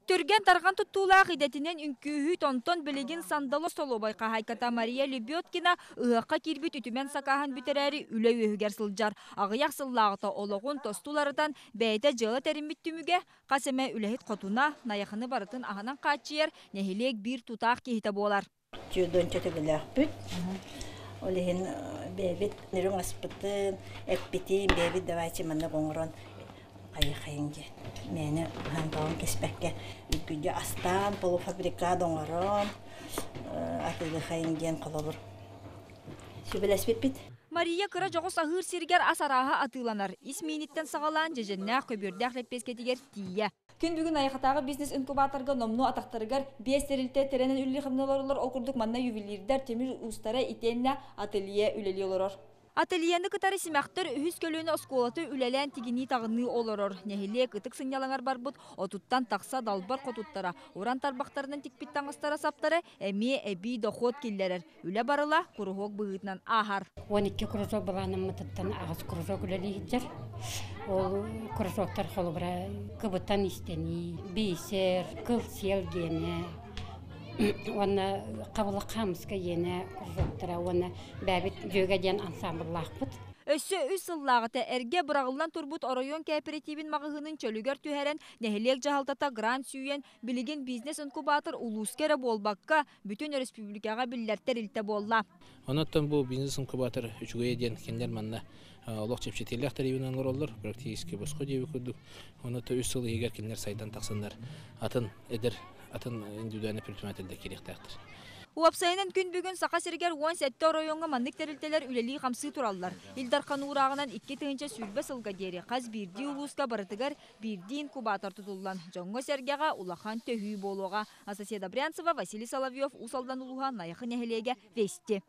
Түргэн тарҕан туттуулаах идэтинэн үҥкүүһүт, онтон билигин сандалы остолуобай хаһаайката Мария Лебедкина ыһыахха киирбит үтүмэн сакааһын бүтэрээри үлэ үөһүгэр сылдьар. Аҕыйах сыллааҕыта олоҕун тосту уларытан, бэйэтэ дьыала тэриммит түмүгэ, хас эмэ үлэһит хотуна, Найахыны барытын аһынан хааччыйар нэһилиэк биир тутаах киһитэ буолар. Дьүөдүөнчэ төбөлөөхпүт. Ол иһин бэйэбит үрүҥ аспытын, эппитин бэйэбит давайте маннык оҥорон хайыхайын диэн. Мээнэ ыһан-тоҕон кэспэккэ үкүйдү астаан, полуфабрикат оҥорон атыылыхайын диэн холобур сүбэлэспиппит. Мария кыра дьоҕус аһыыр сиригэр ас арааһа атыыланар. Ис мииниттэн саҕалаан дьэдьэннээх көбүөрдээх лэппиэскэтигэр тиийэ. Күн бүгүн Айхатааҕы бизнес-инкубаторга номнуо атахтарыгар биэс тэрилтэ тэрэнэн үлэлии-хамныы олороллор. Ол курдук манна ювелирдар, тимир уустара итиэннэ ателье үлэлии олорор. Ательены кытары Симэхтэр үһүс көлүөнэ оскуолата үлэлээн тигинии-таҕыныы олорор. Нэһилиэк ытык сынньалаҥар барбыт отуттан тахса далбар хотуттара, уран тарбахтарынан тикпит таҥастара-саптара эмиэ эбии дохуот киллэрэр. Үлэ барыла куруһуок быһыытынан ааһар. 12 кружок былаанаммытыттан аҕыс кружок үлэлии сылдьар. Ол кружоктар холобура кыбытан истэнии, бисер, кыл-сиэл гиэнэ уонна хабылык хаамыска гиэнэ кружоктара уонна бэйэбит дьүөгэ диэн ансаамбыллаахпыт. Өссө үс сыллааҕыта эргэ быраҕыллан турбут оройуон кээпэрэтиибин маҕаһыынын чөлүгэр түһэрэн, нэһилиэк дьаһалтата грант сүүйэн, билигин бизнес-инкубатор улууска эрэ буолбакка, бүтүн өрөспүүбүлүкэҕэ биллэр тэрилтэ буолла. Онон бу бизнес-инкубатор үчүгэйэ диэн кинилэр манна олох чэпчэтиилээх тэрийбинэн олороллор, практически босхо диэбит курдук. Онон үс сыл иһигэр кинилэр сайдан тахсаннар атын эдэр, атын индивидуальный предприниматель киириэхтээхтэр. Уопсайынан күн бүгүн Саха сиригэр 17 оройуоҥҥа маннык тэрилтэлэр үлэлии-хамсыы тураллар. Ил Дархан уурааҕынан 2020 сылга диэри хас биирдии улууска барытыгар биирдии инкубатор тутуллан, дьоҥҥо-сэргэҕэ улахан төһүү буолуоҕа. Анастасия Добрянцева, Василий Соловьев, Уус Алдан улууһа, Найахы нэһилиэгэ, Вести.